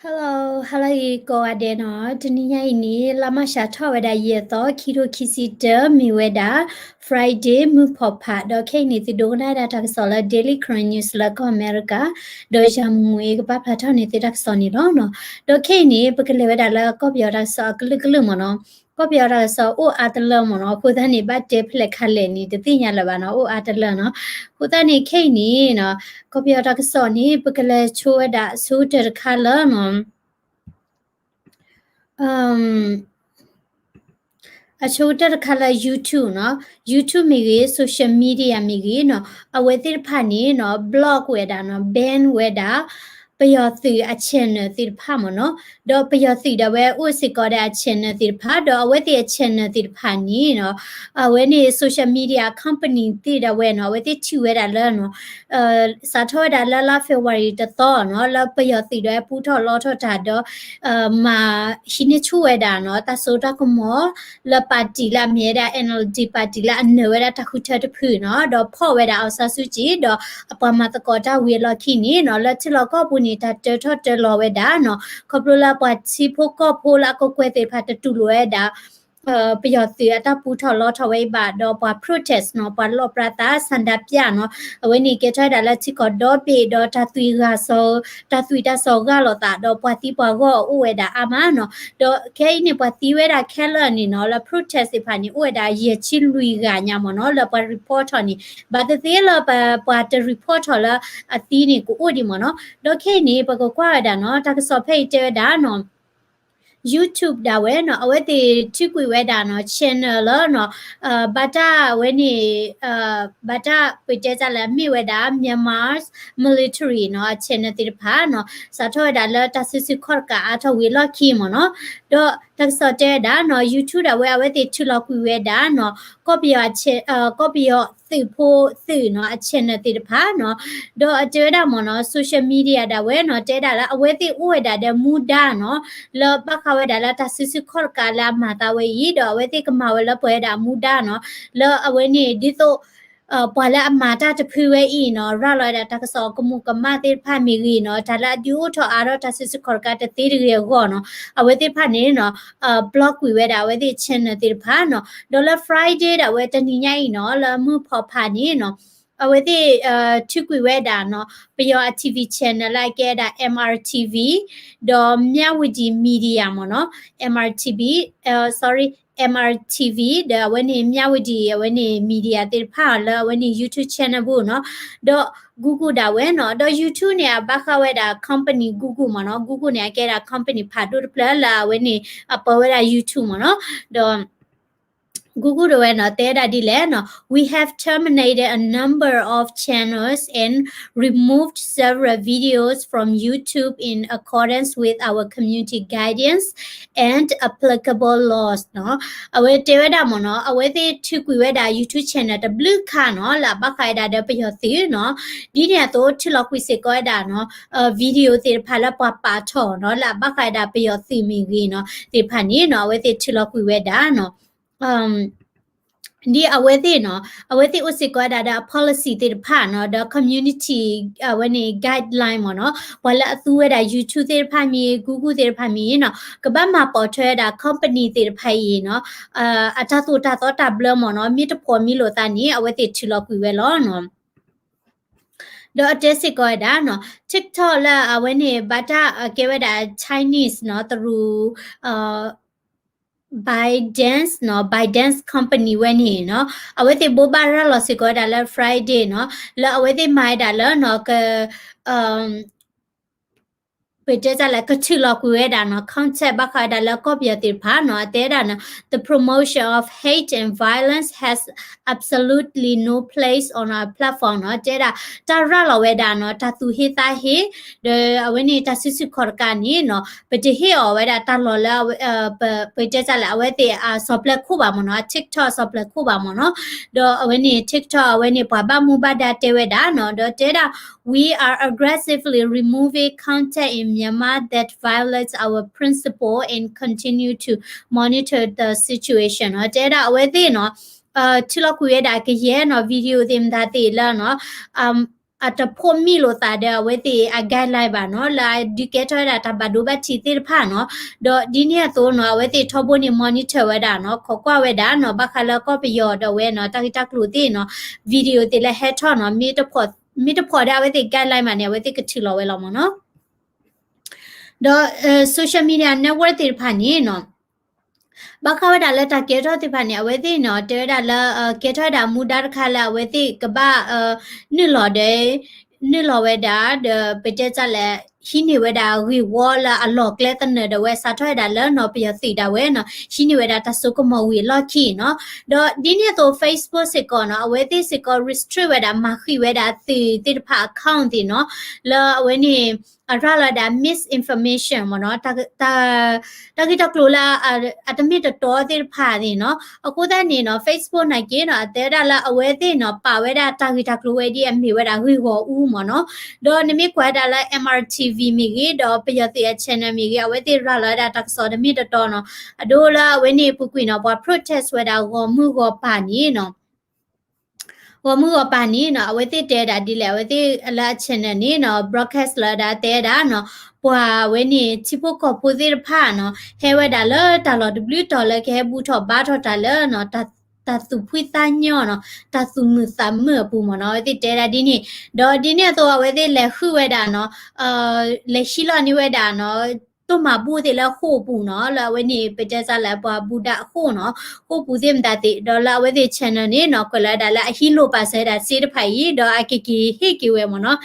Hello, hello အံၤကိးဂၤဒဲးနီၤ, တနံၤညါအံၤန့ၣ် လါမၢ်ၡးထီၣ်ဝဲဒၣ်ယဲၢ်သီ ခံထိခံဆံတၢ မ့ၢ်ဝဲဒၣ် Friday မုၢ်ဖီၣ်ဖး ဒီးခဲအံၤန့ၣ် သုဒိကနၣ်ဝဲဒၣ်တၢ်ကစီၣ်လၢ Daily Karen News လၢကီၢ်အမဲရကၤ, ဒီးယၤမူအံၤကပာ်ဖျါထီၣ်န့ၢ်သုတၢ်ကစီၣ်န့ၣ်လီၤနီၤ. ဒီးခဲအံၤန့ၣ် ပကလဲၤဝဲဒၣ်လၢကီၢ်ပယီၤတၢ်ကစီၣ်အကလုာ်ကလုာ်မ့ၢ်နီၤ. ကီၢ်ပယီၤတၢ်ကစီၣ်အိၣ်အါတလၢမ့ၢ်နီၤ, အဃိသတးန့ၣ် ဘၣ်တဲဖဲလဲၣ်ခါလဲၣ်န့ၣ် တသ့ၣ်ညါလၢၤဘၣ်နီၤ, အိၣ်အါတလၢနီၤ. အဃိသတးန့ၣ် ခဲအံၤန့ၣ်နီၤ, ကီၢ်ပယီၤတၢ်ကစီၣ်န့ၣ် ပကလဲၤဆိဝဲဒၣ်အဆိကတၢၢ်တခါလၢနီၤ အဆိကတၢၢ်တခါလၢ YouTube နီၤ, YouTube မ့ၢ်ဂ့ၤ social media မ့ၢ်ဂ့ၤနီၤ, အဝဲသ့ၣ်တဖၣ်န့ၣ်နီၤ block ဝဲဒၣ်နီၤ, ban ဝဲဒၣ် ပယီၤသုးအ channel သ့ၣ်တဖၣ်မ့ၢ်နီၤ. ဒီးပယီၤသုးဒၣ်ဝဲအိၣ်စ့ၢ်ကီးဒီးအ channel သ့ၣ်တဖၣ်, ဒီးအဝဲသ့ၣ်အ channel သ့ၣ်တဖၣ်န့ၣ်နီၤ, အဝဲန့ၣ် social media company သ့ၣ်ဒၣ်ဝဲနီၤ, အဝဲသ့ၣ်ထံၣ်ဝဲဒၣ်လၢနီၤ စးထီၣ်ဝဲဒၣ်လၢလါ February တသီနီၤ, လၢပယီၤသုးဒၣ်ဝဲပူထီၣ်လီထီၣ်တၢ်ဒီး မၤဟံးန့ၢ်ဆူၣ်ဝဲဒၣ်နီၤ, တၢ်စိတၢ်ကမီၤ လၢပၣ်တံၣ်လၢအမ့ၢ်ဝဲဒၣ် NLD ပၣ်တံၣ်လၢအနၢၤဝဲဒၣ်တၢ်ဃုထၢတဖုနီၤ, ဒီးဖီၣ်ဝဲဒၣ် အောင်ဆန်းစုကြည် ဒီးအပှၤမၤသကိးတၢ်ဝံၤအလီၢ်ခံန့ၣ်နီၤ, လၢထံလီၢ်ကီၢ်ပူၤန့ၣ် တၢ်တၢထီၣ်တၢလီၤဝဲဒၣ်နီၤ, ခီဖျိလၢပှၤထံဖိကီၢ်ဖိလၢအကကွဲၢ်သ့ၣ်တဖၣ်တတူၢ်လိာ်ဝဲဒၣ် ပယီၤသုးအတၢ်ပူထီၣ်လီထီၣ်ဝဲအံၤဘၣ်, ဒီးပှၤ protest နီၤ, ပှၤလီၣ်ပြးသး ဆန္ဒပြ နီၤ, အဝဲန့ၣ်ကဲထီၣ်ဝဲဒၣ်လၢထံကီၢ်ဒီဘ့ၣ် ဒီးတၢ်သွံၣ်ဂၢ်စီၤ တၢ်သွံၣ်တၢ်စီၤဂၢ်လိာ်သး ဒီးပှၤသံပှၤဂီၢ်အိၣ်ဝဲဒၣ်အါမးနီၤ, ဒီးခဲအံၤန့ၣ် ပှၤသံဝဲဒၣ်ခဲလၢာ်န့ၣ်နီၤ, လၢ protest သ့ၣ်တဖၣ်န့ၣ် အိၣ်ဝဲဒၣ်ယဲၢ်ဆံလွံၢ်ဂၤညါမ့ၢ်နီၤ, လၢပှၤ report ထီၣ်န့ၣ် ဘၣ်သ့ၣ်သ့ၣ်လၢပှၤတ report ထီၣ်လၢအသံန့ၣ်ကအိၣ်ဒံးမ့ၢ်နီၤ, ဒီးခဲအံၤန့ၣ် ပကကွၢ်ဝဲဒၣ်နီၤ, တၢ်ကစီၣ်ဖဲအံၤတဲဝဲဒၣ်နီၤ YouTube ဒၣ်ဝဲနီၤ, အဝဲသ့ၣ်ထုးကွံာ်ဝဲဒၣ်နီၤ channel လၢနီၤ, ဘၣ်တၢ်ဝဲန့ၣ် ဘၣ်တၢ်ပတဲတၢ်လၢအမ့ၢ်ဝဲဒၣ် Myanmar's military နီၤ အ channel သ့ၣ်တဖၣ်နီၤ, စးထီၣ်ဝဲဒၣ်လၢတၢ်စုဆူၣ်ခီၣ်တကးအါထီၣ်ဝံၤအလီၢ်ခံမ့ၢ်နီၤ, ဒီးတၢ်ကစီၣ်တဲဝဲဒၣ်နီၤ YouTube ဒၣ်ဝဲအဝဲသ့ၣ်ထုးလီၤကွံာ်ဝဲဒၣ်နီၤ, ကီၢ်ပယီၤ ကီၢ်ပယီၤသုးဖိသုးနီၤ အ channel သ့ၣ်တဖၣ်နီၤ, ဒီးအတဲဝဲဒၣ်မ့ၢ်နီၤ social media ဒၣ်ဝဲနီၤ တဲဒၣ်လၢအဝဲသ့ၣ်အိၣ်ဝဲဒၣ်ဒီးမူဒါနီၤ, လၢဘၣ်ဃးဝဲဒၣ်လၢတၢ်စုဆူၣ်ခီၣ်တကးလၢအမၤသးဝဲအံၤ ဒီးအဝဲသ့ၣ်ကမၤဝဲလၢပှဲၤဝဲဒၣ်အမူဒါနီၤ, လၢအဝဲန့ၣ်ဒ်သိး ပှၤလၢအမၤတၢ်တဖုဝဲအံၤနီၤ ရၤလီၤဝဲဒၣ်တၢ်ကစီၣ်ကမူးကမၣ်သ့ၣ်တဖၣ်မ့ၢ်ဂ့ၤနီၤ, တၢ်လၢအဒုးအိၣ်ထီၣ်အါထီၣ်တၢ်စုဆူၣ်ခီၣ်တကးတသ့တဂ့ၤအဂီၢ်နီၤ, အဝဲသ့ၣ်တဖၣ်န့ၣ်နီၤ block ကွံာ်ဝဲဒၣ်အဝဲသ့ၣ် channel သ့ၣ်တဖၣ်နီၤ, ဒီးလၢ Friday ဒၣ်ဝဲတနံၤညါအံၤနီၤ လၢမုၢ်ဖီၣ်ဖးန့ၣ်နီၤ အဝဲသ့ၣ်ထုးကွံာ်ဝဲဒၣ်နီၤ ပယီၤအ TV channel လၢအကဲဒၣ် MRTV ဒီး Myawaddy Media မ့ၢ်နီၤ, MRTV, sorry, MRTV ဒီးအဝဲန့ၣ် Myawaddy အဝဲန့ၣ် media သ့ၣ်တဖၣ်လၢအဝဲန့ၣ် YouTube channel ပူၤနီၤ, ဒီး Google ဒၣ်ဝဲနီၤ, ဒီး YouTube န့ၣ် အဘၣ်ဃးဝဲဒၣ် company Google မ့ၢ်နီၤ, Google န့ၣ် အကဲဒၣ် company ဖးဒိၣ်တဖျၢၣ်လၢအဝဲန့ၣ် အပၢဝဲဒၣ် YouTube မ့ၢ်နီၤ, ဒီး Google ဒၣ်ဝဲနီၤ တဲဒၣ်ဒ်လဲၣ်နီၤ, We have terminated a number of channels and removed several videos from YouTube in accordance with our community guidance and applicable laws နီၤ, အဝဲတဲဝဲဒၣ်မ့ၢ်နီၤ အဝဲသ့ၣ်ထုးကွံာ်ဝဲဒၣ် YouTube channel တဘျုးခါနီၤ လၢအဘၣ်ဃးဝဲဒၣ်ဒီးပယီၤသုးနီၤ, ဒ်န့ၣ်အသိးထုးလီၤကွံာ်စ့ၢ်ကီးဝဲဒၣ်နီၤ video သ့ၣ်တဖၣ်လၢပှၤပာ်ထီၣ်နီၤ လၢအဘၣ်ဃးဝဲဒၣ်ပယီၤသုးမ့ၢ်ဂ့ၤနီၤ သ့ၣ်တဖၣ်န့ၣ်နီၤ အဝဲသ့ၣ်ထုးလီၤကွံာ်ဝဲဒၣ်နီၤ ဒ်အဝဲသ့ၣ်နီၤ အဝဲသ့ၣ်အိၣ်စ့ၢ်ကီးဝဲဒၣ်ဒီးအ policy သ့ၣ်တဖၣ်နီၤ ဒီး community အဝဲန့ၣ် guideline မ့ၢ်နီၤ ပှၤလၢအသူဝဲဒၣ် YouTube သ့ၣ်တဖၣ်မ့ၢ် Google သ့ၣ်တဖၣ်မ့ၢ်နီၤ ကဘၣ်မၤပိာ်ထွဲဝဲဒၣ် company သ့ၣ်တဖၣ်အံၤနီၤ အတၢ်သိၣ်တၢ်သီတၢ်ဘျၢမ့ၢ်နီၤ မ့ၢ်တပိာ်မံလိာ်သးန့ၣ် အဝဲသ့ၣ်ထုးလီၤကွံာ်ဝဲလီၤနီၤ ဒီးအတဲစ့ၢ်ကီးဝဲဒၣ်နီၤ TikTok လၢအဝဲန့ၣ် ဘၣ်တၢ်ကဲဝဲဒၣ် Chinese နီၤ တရူး ByteDance နီၤ ByteDance company ဝဲန့ၣ်နီၤ အဝဲသ့ၣ်ဘိးဘၣ်ရၤလီၤစ့ၢ်ကီးဝဲဒၣ်လၢ Friday နီၤ လၢအဝဲသ့ၣ်မၤဝဲဒၣ်လၢနီၤ က ပတဲတၢ်လၢကထုးလီၤကွံာ်ဝဲဒၣ်နီၤ content ဘၣ်ဃးဝဲဒၣ်လၢကီၢ်ပယီၤသ့ၣ်တဖၣ်နီၤ အတဲဒၣ်နီၤ the promotion of hate and violence has absolutely no place on our platform နီၤ တဲဒၣ် တၢ်ရၤလီၤဝဲဒၣ်နီၤ တၢ်သူၣ်ဟ့သးဟ့ ဒီးအဝဲန့ၣ်တၢ်စုဆူၣ်ခီၣ်တကးန့ၣ်နီၤ ပတဟ့ၣ်အီၤဝဲဒၣ်တၢ်လီၢ်လၢ ပတဲတၢ်လၢအဝဲသ့ၣ်အစီၤပျၢၤခိၣ်ဘၣ်မ့ၢ်နီၤ TikTok အစီၤပျၢၤခိၣ်ဘၣ်မ့ၢ်နီၤ ဒီးအဝဲန့ၣ် TikTok အဝဲန့ၣ်ပှၤဘၣ်မူဘၣ်ဒါတဲဝဲဒၣ်နီၤ ဒီးတဲဒၣ် We are aggressively removing content in Myanmar that violates our principle and continue to monitor the situation နီၤ တဲဒၣ်အဝဲသ့ၣ်နီၤ ထုးလီၤကွံာ်ဝဲဒၣ်ကယဲၢ်နီၤ video သ့ၣ်မတၤသ့ၣ်လၢနီၤ အတဖိးမံလိာ်သးဒီးအဝဲသ့ၣ်အ guideline ဘၣ်နီၤ လၢအဒုးကဲထီၣ်ဝဲဒၣ်တၢ်ဘၣ်ဒိဘၣ်ထံးသ့ၣ်တဖၣ်နီၤ. ဒီးဒ်န့ၣ်အသိးနီၤ အဝဲသ့ၣ်ထီဘိန့ၣ် monitor ဝဲဒၣ်နီၤ ခိးကွၢ်ဝဲဒၣ်နီၤ ဘၣ်ဃးလၢကီၢ်ပယီၤဒီးဝဲနီၤ တၢ်ဂ့ၢ်တၢ်ကျိၤသ့ၣ်နီၤ video သ့ၣ်လၢဟဲထီၣ်နီၤ မ့ၢ်တဖီၣ်ဒီးအဝဲသ့ၣ် guideline မးန့ၣ် အဝဲသ့ၣ်ကထုးလီၤဝဲလီၤမ့ၢ်နီၤ. ဒီး social media network သ့ၣ်တဖၣ်န့ၣ်နီၤ ဘၣ်ဃးဝဲဒၣ်လၢတၢ်ကဲထီၣ်သ့ၣ်တဖၣ်န့ၣ် အဝဲသ့ၣ်နီၤ တဲဝဲဒၣ်လၢ ကဲထီၣ်ဝဲဒၣ်မူဒါတခါလၢအဝဲသ့ၣ်ကဘၣ် နုာ်လီၤဒီး နုာ်လီၤဝဲဒၣ်ဒီး ပတဲတၢ်လဲၣ် ဟံးန့ၢ်ဝဲဒၣ်ဂ့ၢ်ဝီလၢအလီၢ်ကျဲသနၢၣ်ဒီးဝဲ စးထီၣ်ဝဲဒၣ်လၢနီၤ ပယီၤသုးဒၣ်ဝဲနီၤ ဟံးန့ၢ်ဝဲဒၣ်တၢ်စိကမီၤဝံၤအလီၢ်ခံနီၤ. ဒီးဒ်န့ၣ်အသိး Facebook စ့ၢ်ကီးနီၤ အဝဲသ့ၣ်စ့ၢ်ကီး restrict ဝဲဒၣ် မၤဃံးဝဲဒၣ်သုးသ့ၣ်တဖၣ် account သ့ၣ်နီၤ လၢအဝဲန့ၣ် အရၤလီၤဝဲဒၣ် misinformation မ့ၢ်နီၤ တၢ်ဂ့ၢ်တၢ်ကျိၤလၢ အတမ့ၢ်တတီသ့ၣ်တဖၣ်န့ၣ်နီၤ. အဃိသတးန့ၣ်နီၤ Facebook နာ်က့နီၤ အတဲဝဲဒၣ်လၢအဝဲသ့ၣ်နီၤ ပာ်ဝဲဒၣ်တၢ်ဂ့ၢ်တၢ်ကျိၤဝဲဒ်အမ့ၢ်ဝဲဒၣ်ဂ့ၢ်ဂီၤအူမ့ၢ်နီၤ. ဒီးနမ့ၢ်ကွၢ်ဝဲဒၣ်လၢ M R T V မ့ၢ်ဂ့ၤ ဒီးပယီၤသုးအ channel မ့ၢ်ဂ့ၤ အဝဲသ့ၣ်ရၤလီၤဝဲဒၣ်တၢ်ကစီၣ်တမ့ၢ်တတီနီၤ. အဒိလၢအဝဲန့ၣ်ပူၤကွံာ်နီၤ ပှၤ protest ဝဲဒၣ်ဂီၢ်မုၢ်ဂီၢ်ပၤန့ၣ်နီၤ ဂီၢ်မုၢ်ဂီၢ်ပၤန့ၣ်နီၤ အဝဲသ့ၣ်တဲဝဲဒၣ်ဒ်လဲၣ် အဝဲသ့ၣ်လၢအ channel န့ၣ်နီၤ broadcast လီၤဝဲဒၣ်တဲဝဲဒၣ်နီၤ ပှၤဝဲန့ၣ် ထံဖိကီၢ်ဖိသ့ၣ်တဖၣ်နီၤ ဟဲဝဲဒၣ်လၢတၢ်လီၢ်တဘျုးတီၤလၢကဟဲဘူၣ်ထီၣ်ဘါထီၣ်တၢ်လၢနီၤ တၢ်သူၣ်ဖှံသးညီနီၤ တၢ်သူၣ်မုာ်သးမုာ်အပူၤမ့ၢ်နီၤ အဝဲသ့ၣ်တဲဝဲဒၣ်ဒ်န့ၣ်. ဒီးဒ်န့ၣ်အသိးအဝဲသ့ၣ်လဲၤဃုဝဲဒၣ်နီၤ လဲၤဟံးလီၤန့ၢ်ဝဲဒၣ်နီၤ တိၢ်မၤဘူၣ်သ့ၣ်လၢဃိာ်ပူၤနီၤ လၢအဝဲန့ၣ် ပတဲစၢ်လၢပှၤဘူၣ်ဒၣ်အဃိာ်နီၤ ဃိာ်ပူၤသ့ၣ်မတၤသ့ၣ် ဒီးလၢအဝဲသ့ၣ် channel န့ၣ်နီၤ ကွဲးလီၤဝဲဒၣ်လၢအဟံးလိၣ်ပာ်စၢၤဝဲဒၣ်စ့တဖၣ်အံၤ ဒီးအကက့ၤဟ့ၣ်က့ၤဝဲမ့ၢ်နီၤ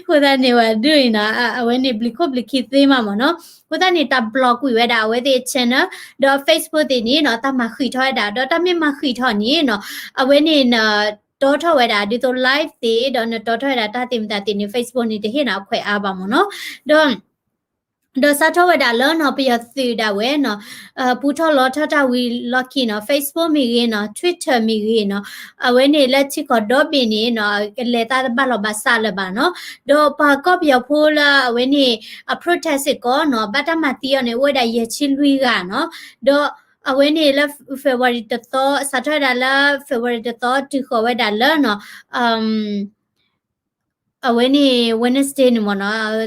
အဃိသတးန့ၣ်ဝဲဒၣ်အံၤနီၤ အဝဲန့ၣ်ဘျံးခိၣ်ဘျံးခံသ့မးမ့ၢ်နီၤ. အဃိသတးန့ၣ် တၢ် block ကွံာ်ဝဲဒၣ်အဝဲသ့ၣ် channel ဒီး Facebook သ့ၣ်န့ၣ်နီၤ တၢ်မၤဃံးထီၣ်ဝဲဒၣ် ဒီးတၢ်မ့ၢ်မၤဃံးထီၣ်န့ၣ်နီၤ အဝဲန့ၣ်နတီထီၣ်ဝဲဒၣ် ဒ်သိး live သ့ၣ် ဒီးနတီထီၣ်ဝဲဒၣ်တၢ်သ့ၣ်မတၤသ့ၣ်န့ၣ် Facebook န့ၣ် တဟ့ၣ်နၤအခွဲးအါဘၣ်မ့ၢ်နီၤ. ဒီး ဒီးစးထီၣ်ဝဲဒၣ်လၢနီၤ ပယီၤသုးဒၣ်ဝဲနီၤ ပူထီၣ်လီထီၣ်တၢ်ဝံၤလီၢ်ခံနီၤ Facebook မ့ၢ်ဂ့ၤနီၤ Twitter မ့ၢ်ဂ့ၤနီၤ အဝဲန့ၣ်လၢထံကီၢ်ဒီဘ့ၣ်န့ၣ်နီၤ လဲၤသးတဘၣ်လီၢ်ဘၣ်စးလၢၤဘၣ်နီၤ. ဒီးပှၤကီၢ်ပယီၤဖိလၢအဝဲန့ၣ် အ protest စ့ၢ်ကီးနီၤ ဘၣ်တၢ်မၤသံအီၤန့ၣ် အိၣ်ဝဲဒၣ်ယဲၢ်ဆံလွံၢ်ဂၤနီၤ. ဒီးအဝဲန့ၣ်လၢ February တသီ စးထီၣ်ဝဲဒၣ်လၢ February တသီ တုၤဃီၤဝဲဒၣ်လၢနီၤ အဝဲန့ၣ် Wednesday န့ၣ်မ့ၢ်နီၤ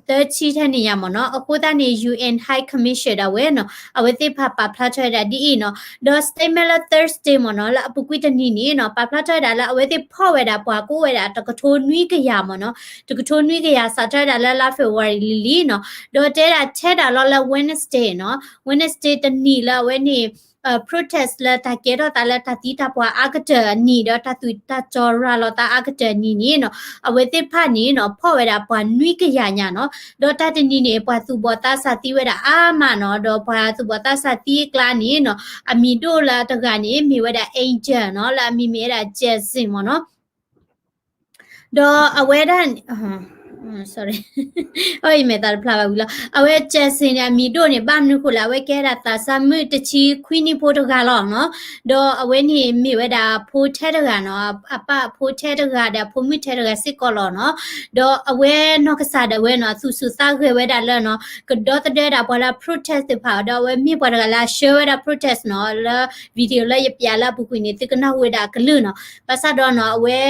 သၢဆံထဲန့ၣ်ယါမ့ၢ်နီၤ. အဃိသတးန့ၣ် U N High Commission ဒၣ်ဝဲနီၤ အဝဲသ့ၣ်တဖၣ်ပာ်ဖျါထီၣ်ဝဲဒၣ်ဒ်အံၤနီၤ. ဒီး statement လၢ Thursday မ့ၢ်နီၤ လၢအပူၤကွံာ်တနံၤန့ၣ်နီၤ ပာ်ဖျါထီၣ်ဝဲဒၣ်လၢအဝဲသ့ၣ်ဖီၣ်ဝဲဒၣ်ပှၤကအိၣ်ဝဲဒၣ်တကထိနွံကယၤမ့ၢ်နီၤ တကထိနွံကယၤ စးထီၣ်ဝဲဒၣ်လၢလါ February လံၤလံၤနီၤ. ဒီးတဲဒၣ်ထဲဒၣ်လီၤလၢ Wednesday နီၤ Wednesday တနံၤလၢအဝဲန့ၣ် protest လၢတၢ်ကဲထီၣ်သးလၢတၢ်သံတၢ်ပှၢ်အါကတၢၢ်အနံၤ ဒီးတၢ်သူၣ်တၢ်တီၤရၤလီၤသးအါကတၢၢ်အနံၤန့ၣ်နီၤ အဝဲသ့ၣ်တဖၣ်န့ၣ်နီၤ ဖီၣ်ဝဲဒၣ်ပှၤနွံကယၤညါနီၤ. ဒီးတၢ်တနံၤန့ၣ် ပှၤသူၣ်ဘီၣ်သးစၢ်သံဝဲဒၣ်အါမးနီၤ ဒီးပှၤသူၣ်ဘီၣ်သးစၢ်သံအကျါန့ၣ်နီၤ အမံၤဒိၣ်လၢတဂၤန့ၣ် မ့ၢ်ဝဲဒၣ် Angel နီၤ လၢအမံၤမ့ၢ်ဝဲဒၣ် Jackson မ့ၢ်နီၤ. ဒီးအဝဲဒၣ် sorry အမဲာ်သးတဖျါဘၣ်ဝံၤလီၤ. အဝဲ Jackson န့ၣ် အမံၤဒိၣ်န့ၣ် ဘၣ်မနုၤဃိလဲၣ် အဝဲကဲဒၣ်သးစၢ်မုၣ်တဆံခွံနံၣ်ဖိတဂၤလီၤနီၤ. ဒီးအဝဲန့ၣ်မ့ၢ်ဝဲဒၣ်ဖိထဲတဂၤနီၤ အပၢ်အဖိထဲတဂၤဒီးအဖိမုၣ်ထဲတဂၤစ့ၢ်ကီးလီၤနီၤ. ဒီးအဝဲနီၢ်ကစၢ်ဒၣ်ဝဲနီၤ သူၣ်ဆူၣ်သးဂဲၤဝဲဒၣ်လၢနီၤ ကဒီသဒၢဒၣ်ပှၤလၢ protest သ့ၣ်တဖၣ် ဒီးအဝဲမ့ၢ်ပှၤတဂၤလၢအဆှၢဝဲဒၣ် protest နီၤ လၢ video လၢယပျးလၢအပူၤကွံာ်န့ၣ် သုကနၢ်ဟူဝဲဒၣ်အကလုၢ်နီၤ. ဘၣ်ဆၣ်ဒီးနီၤ အဝဲ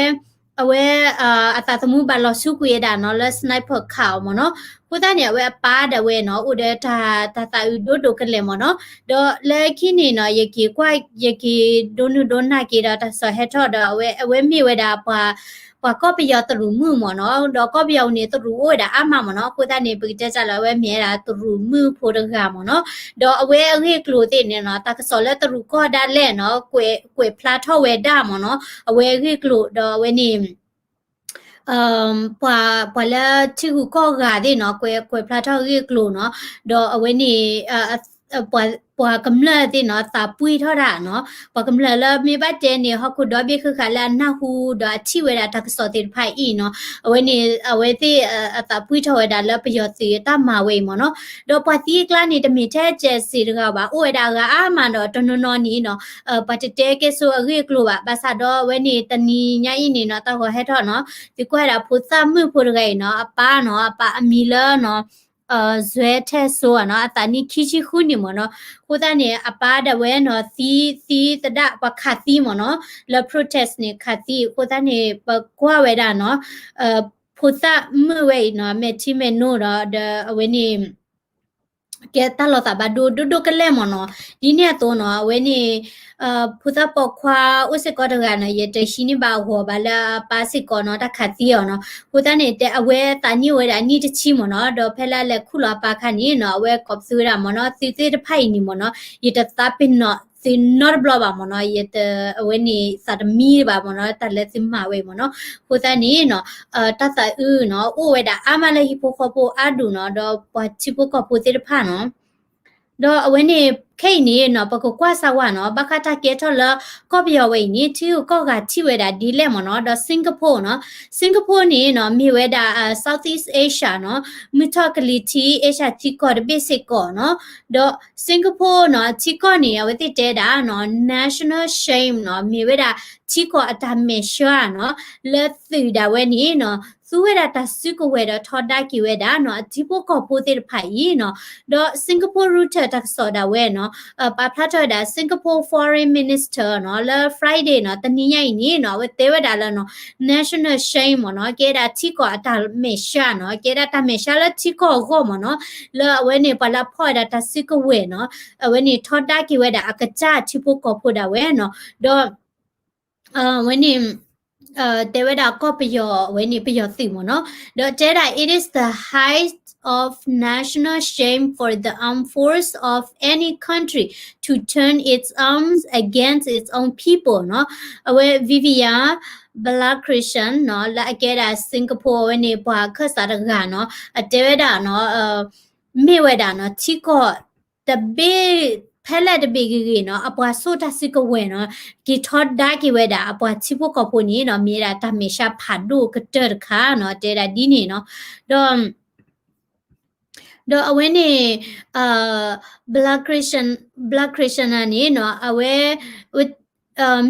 အဝဲ အသးသမူဘၣ်လီၤဆူကွံာ်ဝဲဒၣ်နီၤ လၢ sniper ခးအီၤမ့ၢ်နီၤ. အဃိသတးန့ၣ် အဝဲအပၢ်ဒၣ်ဝဲနီၤ အိၣ်ဒီးတၢ် တၢ်သးအုးဒိၣ်ဒိၣ်ကလဲာ်မ့ၢ်နီၤ. ဒီးလၢခံန့ၣ်နီၤ ယက့ၤကွၢ် ယက့ၤဒိနုၢ်ဒိနၢ်က့ၤဒီးတၢ်ကစီၣ်ဟဲထီၣ်ဒီး အဝဲ အဝဲမ့ၢ်ဝဲဒၣ်ပှၤ ပှၤကီၢ်ပယီၤတရူးမုၣ်မ့ၢ်နီၤ. ဒီးကီၢ်ပယီၤန့ၣ် တရူးအိၣ်ဝဲဒၣ်အါမးမ့ၢ်နီၤ. အဃိသတးန့ၣ် ပကတဲစၢ်လၢအဝဲမ့ၢ်ဝဲဒၣ်တရူးမုၣ်ဖိတဂၤမ့ၢ်နီၤ. ဒီးအဝဲအဂ့ၢ်အကျိၤသ့ၣ်န့ၣ်နီၤ တၢ်ကစီၣ်လၢတရူးကီၢ်ဒၣ်လဲာ်နီၤ ကွဲး ကွဲးဖျါထီၣ်ဝဲဒၣ်မ့ၢ်နီၤ. အဝဲအဂ့ၢ်အကျိၤဒီးအဝဲန့ၣ် ပှၤ ပှၤလၢထံဂုၤကီၢ်ဂၤသ့ၣ်နီၤ ကွဲး ကွဲးဖျါထီၣ်အဂ့ၢ်အကျိၤနီၤ. ဒီးအဝဲန့ၣ် ပှၤ ပှၤကမျၢၢ်သ့ၣ်နီၤ သးပှံၢ်ထီၣ်တၢ်နီၤ. ပှၤကမျၢၢ်လၢမ့ၢ်ဘၣ်တဲန့ၣ် ဟီၣ်ခိၣ်ဒီဘ့ၣ်ဃၣ်ဃၣ်လၢအနၢ်ဟူဒီးအထံၣ်ဝဲဒၣ်တၢ်ကစီၣ်သ့ၣ်တဖၣ်အံၤနီၤ. အဝဲန့ၣ် အဝဲသ့ၣ်အသးပှံၢ်ထီၣ်ဝဲဒၣ်လၢပယီၤသုးအတၢ်မၤဝဲအံၤမ့ၢ်နီၤ. ဒီးပှၤသံအကျါန့ၣ် တမ့ၢ်ထဲ Jackson တဂၤဘၣ် အိၣ်ဝဲဒၣ်အဂၤအါမးဒီး တနီၤနီၤန့ၣ်နီၤ ပှၤတတဲကဲဆိအဂ့ၢ်အကျိၤဘၣ်. ဘၣ်ဆၣ်ဒီးအဝဲန့ၣ် တနံၤညါအံၤန့ၣ်နီၤ တၢ်ဂီၤဟဲထီၣ်နီၤ သုကွၢ်ဝဲဒၣ်ဖိသၣ်မုၣ်ဖိတဂၤအံၤနီၤ အပၢ်နီၤ အပၢ်အမံၤလၢနီၤ ဆွဲထဲစိၤနီၤ အသးနံၣ်ခံဆံဃုနံၣ်မ့ၢ်နီၤ. အဃိသတးန့ၣ် အပၢ်ဒၣ်ဝဲနီၤ သံ သံသဒၣ် ပှၤခးသံမ့ၢ်နီၤ လၢ protest န့ၣ် ခးသံ အဃိသတးန့ၣ် ပကွၢ်ဝဲဒၣ်နီၤ ဖိသၣ်မုၣ်ဝဲအံၤနီၤ မဲာ်ထံမဲာ်နိဒီး ဒီးအဝဲန့ၣ် ကဲတၢ်လီၤသးဘၣ်ဒိဒိၣ်ဒိၣ်ကလဲာ်မ့ၢ်နီၤ. ဒ်န့ၣ်အသိးနီၤ အဝဲန့ၣ် ဖိသၣ်ပိာ်ခွါအိၣ်စ့ၢ်ကီးတဂၤနီၤ ယတဟံးန့ၢ်ဘၣ်အဂီၤဘၣ်လၢအပၢ်စ့ၢ်ကီးနီၤ တၢ်ခးသံအီၤနီၤ. အဃိသတးန့ၣ် တဲအဝဲသးနံၣ်ဝဲဒၣ်နံၣ်တဆံမ့ၢ်နီၤ ဒီးဖဲလၢအလဲၤခူၣ်လီၤအပၢ်အခါန့ၣ်နီၤ အဝဲကိးပသူဝဲဒၣ်မ့ၢ်နီၤ သုသ့ၣ်တဖၣ်အံၤန့ၣ်မ့ၢ်နီၤ ယတသးပ့ၤနီၣ်သုနီတဘျီဘၣ်မ့ၢ်နီၤ ယတ အဝဲန့ၣ်သးတမံဘၣ်မ့ၢ်နီၤ တၢ်လၢသုမၤဝဲအံၤမ့ၢ်နီၤ. အဃိသတးန့ၣ်နီၤ တၢ်သးအုးနီၤ အိၣ်ဝဲဒၣ်အါမးလၢဟံၣ်ဖိဃီဖိအါဒူၣ်နီၤ ဒီးပှၤထံဖိကီၢ်ဖိသ့ၣ်တဖၣ်နီၤ ဒီးအဝဲန့ၣ် ခဲအံၤန့ၣ်နီၤ ပကကွၢ်စၢ်ဝဲနီၤ ဘၣ်ဃးတၢ်ကဲထီၣ်လၢကီၢ်ပယီၤဝဲအံၤန့ၣ် ထံဂုၤကီၢ်ဂၤထံၣ်ဝဲဒၣ်ဒ်လဲၣ်မ့ၢ်နီၤ. ဒီး Singapore နီၤ Singapore န့ၣ်နီၤ မ့ၢ်ဝဲဒၣ် Southeast Asia နီၤ မုၢ်ထီၣ်ကလံၤထံး Asia ထံကီၢ်တဘ့ၣ်စ့ၢ်ကီးနီၤ. ဒီး Singapore နီၤ ထံကီၢ်န့ၣ် အဝဲသ့ၣ်တဲဒၣ်နီၤ national shame နီၤ မ့ၢ်ဝဲဒၣ်ထံကီၢ်အတၢ်မဲာ်ဆှးနီၤ လၢသုးဒၣ်ဝဲန့ၣ်နီၤ သူဝဲဒၣ်တၢ်စုကဝဲၤဒီးထီဒါက့ၤဝဲဒၣ်နီၤ အထံဖိကီၢ်ဖိသ့ၣ်တဖၣ်အံၤနီၤ. ဒီး Singapore Reuters တၢ်ကစီၣ်ဒၣ်ဝဲနီၤ ပာ်ဖျါထီၣ်ဝဲဒၣ် Singapore Foreign Minister နီၤ လၢ Friday နီၤ တနံၤညါအံၤန့ၣ်နီၤ အဝဲတဲဝဲဒၣ်လၢနီၤ national shame မ့ၢ်နီၤ ကဲဒၣ်ထံကီၢ်အတၢ်မဲာ်ဆှးနီၤ ကဲဒၣ်တၢ်မဲာ်ဆှးလၢထံကီၢ်အဂီၢ်မ့ၢ်နီၤ လၢအဝဲန့ၣ် ပှၤလၢအဖီၣ်ဝဲဒၣ်တၢ်စုကဝဲၤနီၤ အဝဲန့ၣ်ထီဒါက့ၤဝဲဒၣ်အကစၢ်ထံဖိကီၢ်ဖိဒၣ်ဝဲနီၤ. ဒီး အဝဲန့ၣ် တဲဝဲဒၣ်ကီၢ်ပယီၤ အဝဲန့ၣ်ပယီၤသုးမ့ၢ်နီၤ ဒီးတဲဒၣ် it is the height of national shame for the armed force of any country to turn its arms against its own people နီၤ. အဝဲ Vivian Balakrishnan နီၤ လၢအကဲဒၣ် Singapore အဝဲန့ၣ်ပှၤခၢၣ်စးတဂၤနီၤ အတဲဝဲဒၣ်နီၤ မ့ၢ်ဝဲဒၣ်နီၤ ထံကီၢ်တဘ့ၣ် ဖဲလဲၣ်တဘ့ၣ်ဂ့ၤဂ့ၤနီၤ အပှၤစိာ်တၢ်စုကဝဲၤနီၤ က့ၤထီဒါက့ၤဝဲဒၣ်အပှၤထံဖိကီၢ်ဖိန့ၣ်နီၤ မ့ၢ်ဝဲဒၣ်တၢ်မဲာ်ဆှးဖးဒိၣ်ကတၢၢ်တခါနီၤ တဲဒၣ်ဒ်န့ၣ်နီၤ. ဒီး ဒီးအဝဲန့ၣ် Balakrishnan Balakrishnan န့ၣ်နီၤ အဝဲ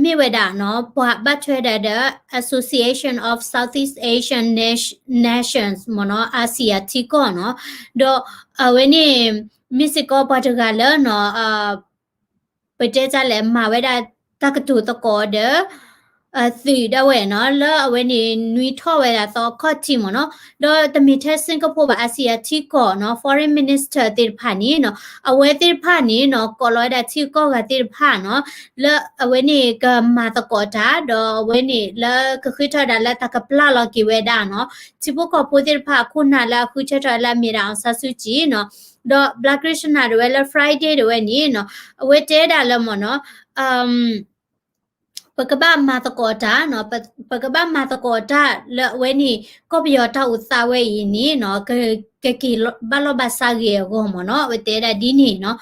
မ့ၢ်ဝဲဒၣ်နီၤ ပှၤဘၣ်ထွဲဒၣ်ဒီး Association of Southeast Asian Nation- Nations မ့ၢ်နီၤ ASEAN ထံကီၢ်နီၤ. ဒီးအဝဲန့ၣ် မ့ၢ်စ့ၢ်ကီးပှၤတဂၤလၢနီၤ ပတဲတၢ်လဲၣ် မၤဝဲဒၣ်တၢ်ကတိၤသကိးဒီး သုးဒၣ်ဝဲနီၤ လၢအဝဲန့ၣ်နွံထီၣ်ဝဲဒၣ်သီခီၣ်ထံးမ့ၢ်နီၤ. ဒီးတမ့ၢ်ထဲ Singapore ဘၣ် ASEAN ထံကီၢ်နီၤ foreign minister သ့ၣ်တဖၣ်န့ၣ်နီၤ အဝဲသ့ၣ်တဖၣ်န့ၣ်နီၤ ကိးလီၤဝဲဒၣ်ထံဂုၤကီၢ်ဂၤသ့ၣ်တဖၣ်နီၤ လၢအဝဲန့ၣ်ကမၤသကိးတၢ် ဒီးအဝဲန့ၣ်လၢကဃုထၢဒၣ်လၢတၢ်ကပျၢ်လီၤက့ၤဝဲဒၣ်နီၤ ထံဖိကီၢ်ဖိသ့ၣ်တဖၣ်အခိၣ်နၢ်လၢအဃုထၢထီၣ်လၢအမ့ၢ်ဒၣ် အောင်ဆန်းစုကြည်နီၤ. ဒီး Balakrishnan ဒၣ်ဝဲလၢ Friday ဒၣ်ဝဲန့ၣ်နီၤ အဝဲတဲဒၣ်လၢမ့ၢ်နီၤ ပကဘၣ်မၤသကိးတၢ်နီၤ ပကဘၣ်မၤသကိးတၢ်လၢအဝဲန့ၣ် ကီၢ်ပယီၤတၢ်အိၣ်သးဝဲအံၤန့ၣ်နီၤ ကက့ၤဘၣ်လီၢ်ဘၣ်စးဂ့ၤအဂီၢ်မ့ၢ်နီၤ အဝဲတဲဒၣ်ဒ်န့ၣ်နီၤ.